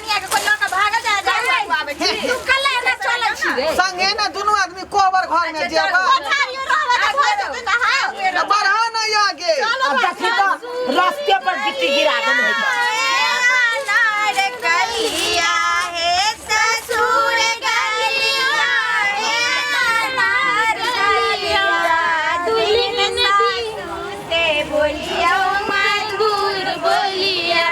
कनिया के कोई लऽ के भागल जा जा आबै छी। तू कल एना चलै छी रे। संगे ने दुनू आदमी कोबर घर में जेबा। कोठारियो रहबै तऽ भऽ जेतै तऽ हाँ। बढ़ा नहीं आगे। अब देखी तो रास्ते पर गिट्टी गिरा देने है। अनार कलिया हे ससुर गलिया हे अनार कलिया दुल्हन सासू से बोलिया मधुर बोलिया,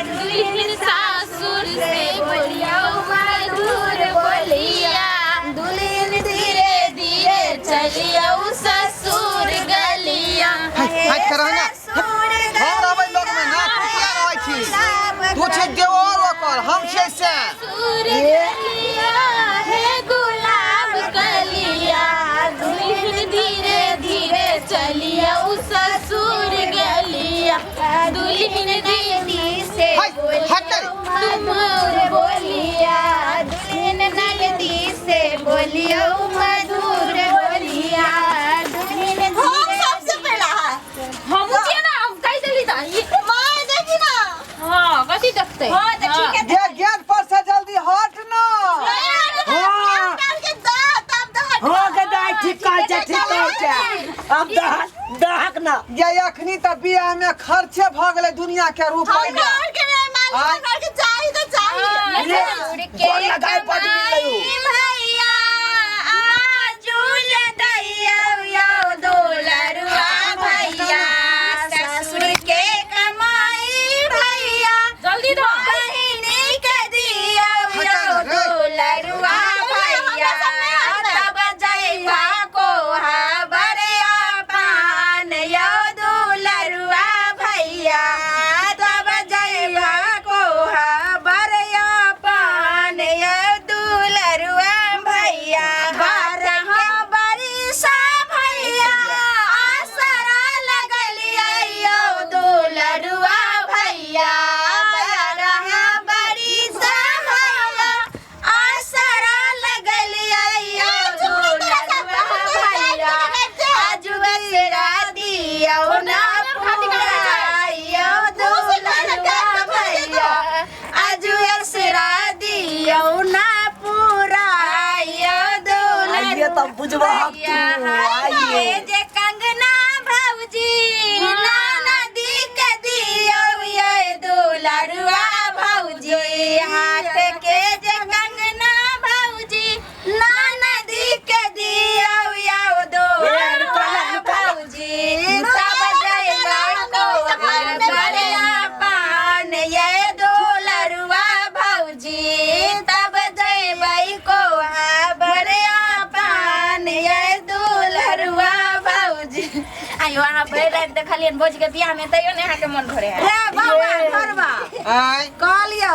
दुल्हन सासुर से बोलिया मधुर बोलिया, दुल्हन धीरे धीरे चलिया ससुर गलिया। हट कर ना। हम रहबै लग में ना, तू किया रहै छी? तू छै देवर ओकर, हम छियै से। ससुर गलिया हे गुलाब कलिया, दुल्हन धीरे धीरे चलिया ससुर गलिया, दुल्हन दीदी से हट, हट कर। तुमर बोलिया, दुल्हन ननदी से बोलियो मधुर बोलिया, दुल्हन हम सबसे पहला है। हम छियै ना, हम कहि देली तऽ माय देखी ना। हाँ, कथी देखतै? हाँ, तऽ ठीक है। गे गेट पर से जल्दी हट ना। हाँ। के दा तब दा। हाँ के दाइ, ठीक कहै छै, ठीक कहै छै। अब दहक दहक ना। ये अखनी तऽ बियाह में खर्चे भऽ गेलै दुनिया के रुपैया। हमरा और के नहीं मालूम, हमरा के चाही तो चाही। ये गोल लगाए पड़ मिललै। भैया आजुल दैया यौ दुलरुआ भैया, ससुर के कमाई भैया जल्दी दो। बहिनी के दिया यौ दुलरुआ भैया, तब जइबा कोहबर पान यौ दुलरुआ भैया, तब जइबा कोहबर पान यौ दुलरुआ भैया, बारह बरिसा भैया आसरा लगलियै यौ दुलरुआ भैया, बारह बरिसा भैया आसरा लगलियै यौ दुलरुआ भैया, आजुबसरा दियौ ना पुराइयौ दुलरुआ भैया, आजुबसरा दियौ ना पुराइयौ दुलरुआ। आइए तब बुझबहक तू, आइए। जे कंगना भौजी ननदी के दियौ ये दुलरुआ भौजी, हाथ के जे कंगना भौजी ननदी के दियौ यौ दुलरुआ भौजी, तब जइबा कोहबर पान ये दुलरुआ भौजी, तब जइबै कोहबर पान ये दुलरुआ भौजी। आइयो अहाँ भरि राति देखलियनि भौजी के बियाह में, तैयो नहि अहाँके मन भरे है। रे बौआ घरबा आँय। कहलियौ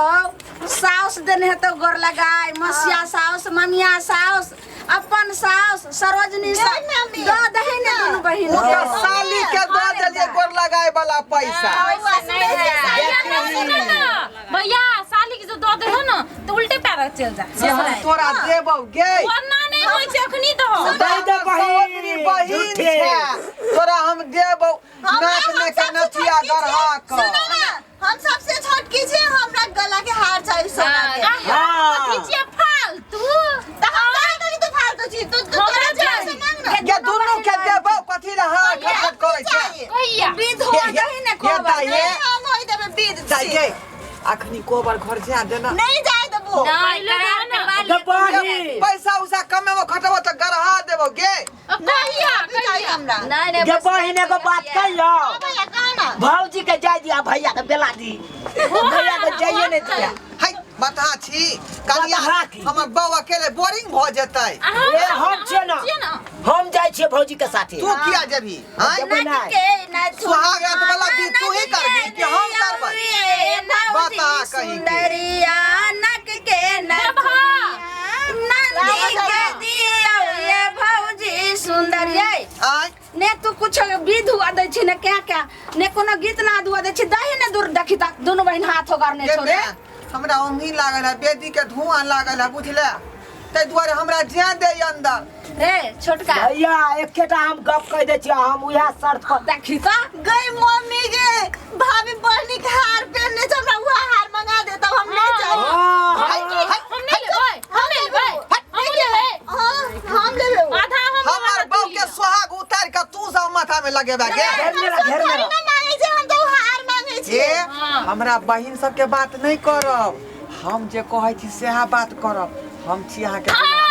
साउस देने हेतौ गोर लगाय, मसिया साउस, ममिया साउस, अपन साउस, सरोजनी साउस दऽ दही ने दुनू बहिन। ओ तऽ साली के दऽ देलियै गोर लगाय वाला पैसा। भैया साली के जो दऽ दे ना तो उल्टे पैर चल जा। से हम तोरा देबौ गे। वरना नहीं होइ छै अखनी दहो। दे दे सहोदरी बहिन, बहिन झूठे। छै, तोरा हम देबौ नाक में के नथिया गढ़ा कऽ। सुनो ना, हम सबसे छोटकी छी, हमरा गला के हार चाही सोना के। हाँ। कथी छियै फालतू? तऽ हम कहाँ कहली तू फालतू छी, तू तू हमरा तोरा चाही। से मांग ना। ये दुनू के देबौ, कथी ला हार खट खट करै छै? कहिया विध हो दही ने ये कोबर। दाइ ये हम होई देबै विध दाइ छी। गे, अखनी कोबर घर जा देना। नहीं जाए देबो। पहिले दहो ना। गे बहिन, पैसा उसा कमे में खटबो तऽ गढ़ा देबौ गे। कहिया अभी चाही हमरा। नहीं नहीं गे बहिन एगो बात कहियौ, भैया कहा ना। भौजी के जाय दिया, भैया के बेला दी, भैया के जाइए नहीं दिया। है बता छी कनिया, बतहा की। हमर बौ अकेले बोरिंग भऽ जेतै। ए हम छियै ना, छियै ना। हम जाइ छियै भौजी के साथे। तू किया जेबही? आँय? जेबै नहि। के न सुहाग रात वाला विध तू ही करबी कि हम करबै? बता कहीं के। सुंदरिया नक के न नंदी के दियौ ये भौजी सुंदरिया। आँय? ने तू कुछ विध हुआ दै छी ने क्या क्या ने कोनो गीत नाद हुआ दै छी, दही ने दूर देखी तक दुनू बहिन हाथ होगारने गे छोड़े। माय, हमरा ओंघी लागल है, बेदी के धुआं लागल है, बुझले? ताहि दुआरे हमरा जाए दे अंदर। रे छोटका भैया, एकेटा हम गप कहि दै छियै, हम उएह शर्त पर। देखी त गई मम्मी गे, भाभी बहनी के हार पहनने छै, हमरा वह हार मंगा दे तब हम ले जाए। हाँ। लगेबा गे घेर मेरा घेर मेरा ना मांगे छै हम तो हार मांगे ए छियै। हमरा बहिन सबके बात नहीं करब, हम जे कहै छी सेहा बात करब। हम छी अहाँके दुल्हा।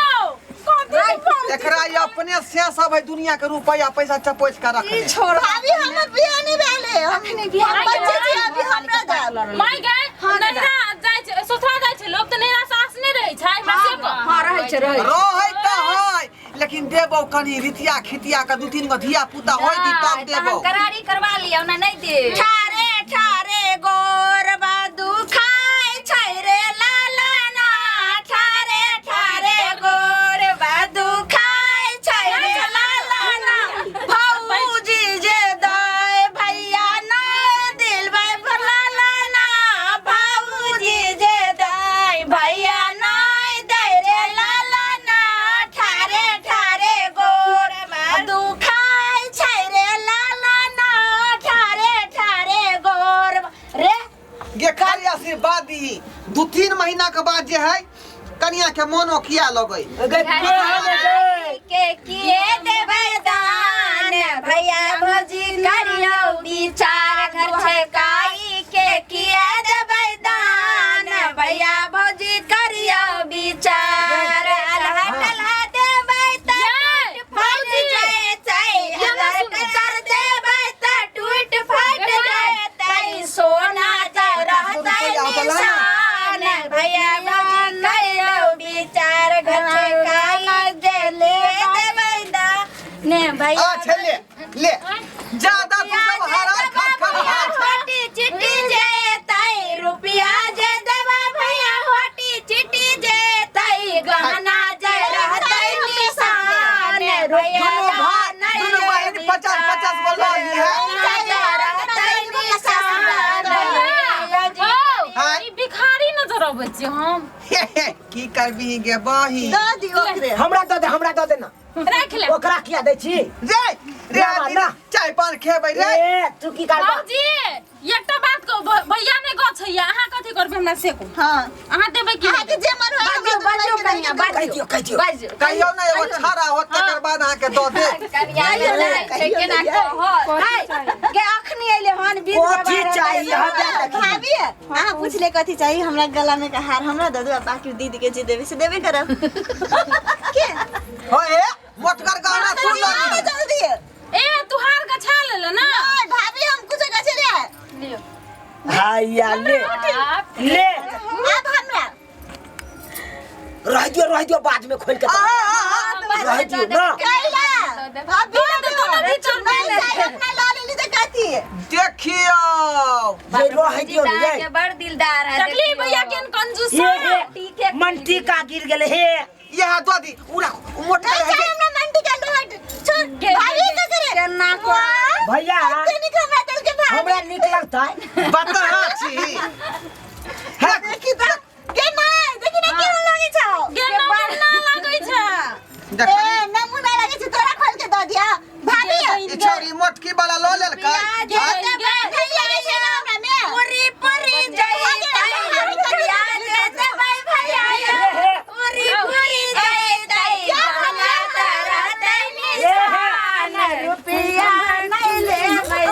एकरा ई अपने से सब है दुनिया के रुपया पैसा चपोच के रखने। छोड़ भाभी हमर बियाह नहीं भेले, अखनी बियाह हम बच्चे छी अभी, हमरा दाल माय गए नैहरा जाइ छै, ससुरा जाइ छै लोक तऽ नैहरा सास नहि रहै छै हमरा से कह। हां रहै छै रहै छै। रहै तऽ है, लेकिन देबौ कनी रितिया खितिया के 2-3 गो धिया पुता होय दी तब देबौ। करारी करवा लियौ ना नहीं दे। ठारे ठारे गोरबा दुखाय छै रे लाला ना, ठारे ठारे गोरबा दुखाय छै रे लाला ना, भौजी जे दय भैया ना दिलबै लाला ना, भौजी जे दय भैया ना दै रे लाला ना, ठारे ठारे गोरबा दुखाय छै रे लाला ना, ठारे ठारे गोरबा रे। गे खाली आशीर्वाद दी, 2-3 महीना के बाद जे है कनिया के मोनो किया लगै। गे के हमे गे के किए देबै दान भैया भौजी करियौ विचार, घर ठेकाई के किए देबै दान भैया भौजी करियौ विचार, अलहा टलहा देबै तऽ टूट फट जेतै, अलहा टलहा देबै तऽ टूट फट जेतै, सोना तऽ रहतै निशान भैया भौजी करियौ विचार, घर ठेकाई के देबै दान भैया। अच्छा ले ले ज्यादा तू सब हरा खा खा खा। होटी चिट्टी जेतै रुपया जे देबै भैया, होटी चिट्टी जेतै गहना जे रहतै निशान भैया, दुनू भाई दुनू बहिन 50-50 गो लऽ ली है। रहतै निशान भैया जी। हौ, ई भिखारी नजर अबै छी हम। की करबी गे बहिन? दऽ दियौ ओकरे। हमरा दऽ दे, हमरा दऽ दे ना। राखि ले। ओकरा किया दै छी? रे रे ना, ना। चाय पान खेबै रे। ए तू की करबा? बाबूजी एकटा बात कहू, भैया नहि गछ हैया, अहाँ कथी करबै हमरा से कहू। हां अहाँ देबै की? अहाँके जे मन होय बाजू बाजू कनिया कहि दियौ कहि दियौ। बाजू कहियौ ने एगो छाड़ा होत तकर बाद अहाँके दऽ दे। कनिया छै केना कहत गे अखनी अइले हन विध कथी व्यवहार चाहिए हेतै। हमरा देखी। भाभी अहाँ पूछले कथी चाहिए, हमरा गला में के हार हमरा दऽ दू, आ बाकी दीदी के जे देबै से देबे करब। के हो ए मोटगर गहना तू लऽ ली। जल्दी। ए तू हार गछा लेले ना? नहीं भाभी हम कुछ गछे रे। हैया ले ले अब हमरा रह दियो रह दियो, बाद में खोल के आहा, आहा, रह दियो ना। कैला भाभी नहीं चाहिए, अपना लऽ लेली तऽ कथी? देखियौ ये रह दियो ने ये। के बड़ दिलदार है। देखली भैया केहन कंजूस ये है। हे मनटीका गिर गेलै हे। यहाँ दऽ दी उ राख उ मोटगर नहीं है चाहिए हमरा मंटी का लोहट। छोड़ भाभी का करे केना भैया कते नीक हमरा देलकै भाभी। हमरा नीक लगतै। बतहा छी।